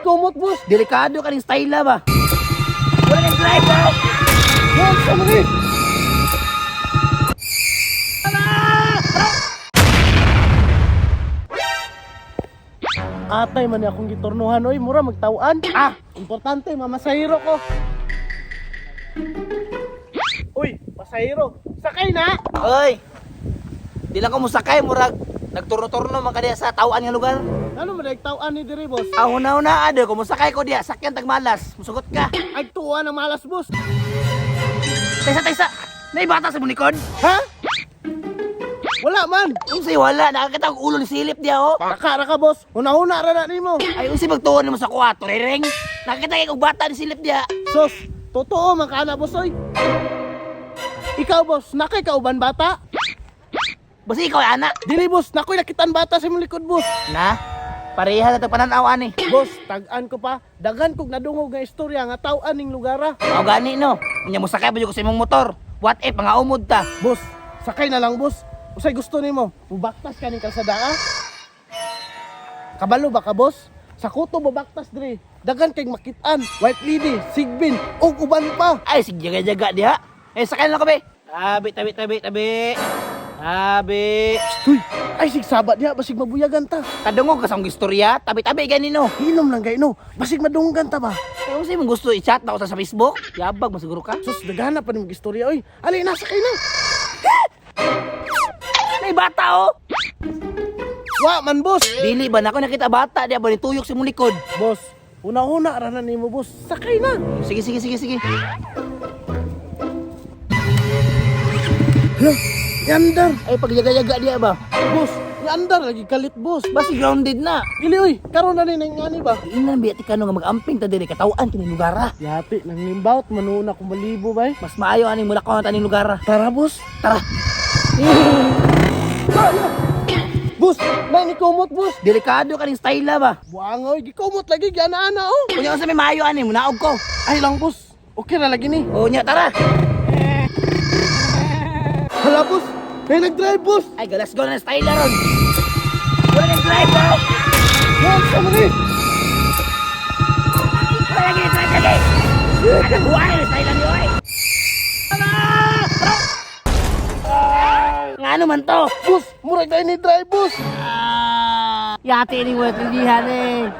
ni kumot, boss. Delikado kaning style ba? Wala nang drive ba? Yan, sa mga. Atay man ni akong giturnuhan oy, mura magtawan. Ah, importante mamasahero ko. Uy, pasahero, sakay na. Oy. Di lang ko musakay murag nagturno-turno man ka diya sa tawaan nga lugar. Ano man tawan ni diri, boss? Ang una-una ade ko musakay ko diya sakyan tagmalas. Musugot ka. Ay tuwa ng malas, boss. Taysa taysa. Nay bata sa munikod. Ha? Wala man. Unsay wala nakakita og ulo ni silip diya oh. Naka ra ka, boss. Una-una ra na nimo. Ay unsay magtuon nimo sa kuha rireng. Nakakita kay og bata ni silip diya. Sos, totoo man ka na, boss oy. Ikaw, boss, nakay kauban bata? Basta ikaw ay ana. Dili, boss, nakoy nakitaan bata sa imong likod, boss. Na. Pareha na to pananaw ani. Boss, tag-an ko pa. Daghan kog nadungog nga istorya nga taw-an ning lugara. Mao gani no. Unya musakay ba jud ko sa imong motor. What if mga umod ta? Boss, sakay na lang, boss. Usay gusto nimo, mubaktas ka ning kalsada ah? Kabalo ba ka, boss? Sa kuto mubaktas diri. Daghan kay makit-an, white lady, sigbin, ug uban pa. Ay sige jaga-jaga diha. Eh sakay na lang ko be. Tabi tabi tabi tabi. Tabi. Tuy, ay sig saba diha basig mabuyagan ta. Kadungog ka sa akong istorya, tabi-tabi gani no. Hinom lang gay no, basig madunggan ta ba. Eh, unsa imong gusto i-chat na ko sa Facebook? Yabag masiguro ka. Sus, daghan na pa nimong istorya oy. Ali nasa kay na. May bata oh. Wa man, boss. Dili ba na ako nakita bata diya ba ni tuyok sa imong likod. Boss, una-una ra na nimo, boss. Sakay na. Sige sige sige sige. Hala, yandar. Ay pagyaga-yaga diya ba? Boss, yandar lagi kalit, boss. Basi grounded na. Dili oy, karon na ni nang ngani ba? Inan biya ti kano nga mag-amping ta diri katawan kini lugar ah. Yati nang limbaut manuuna kung malibo bay. Mas maayo aning mula ko taning lugar ah. Tara, boss. Tara. Boss, na ni kumot, boss. Delikado kaning style ba? Buang oy, gikumot lagi giana-ana oh. Unya unsa may maayo ani munaog ko. Ay lang, boss. Okay ra lagi ni. O nya tara. Hala, boss. May nag-drive, boss. Ay let's go na style ron. Wala nang drive bro. Yan sa mga. Wala lagi drive lagi. Ano buhay style ni oy. Nga ano man to? Boss, murag na ni drive, boss. Yati ni wet eh.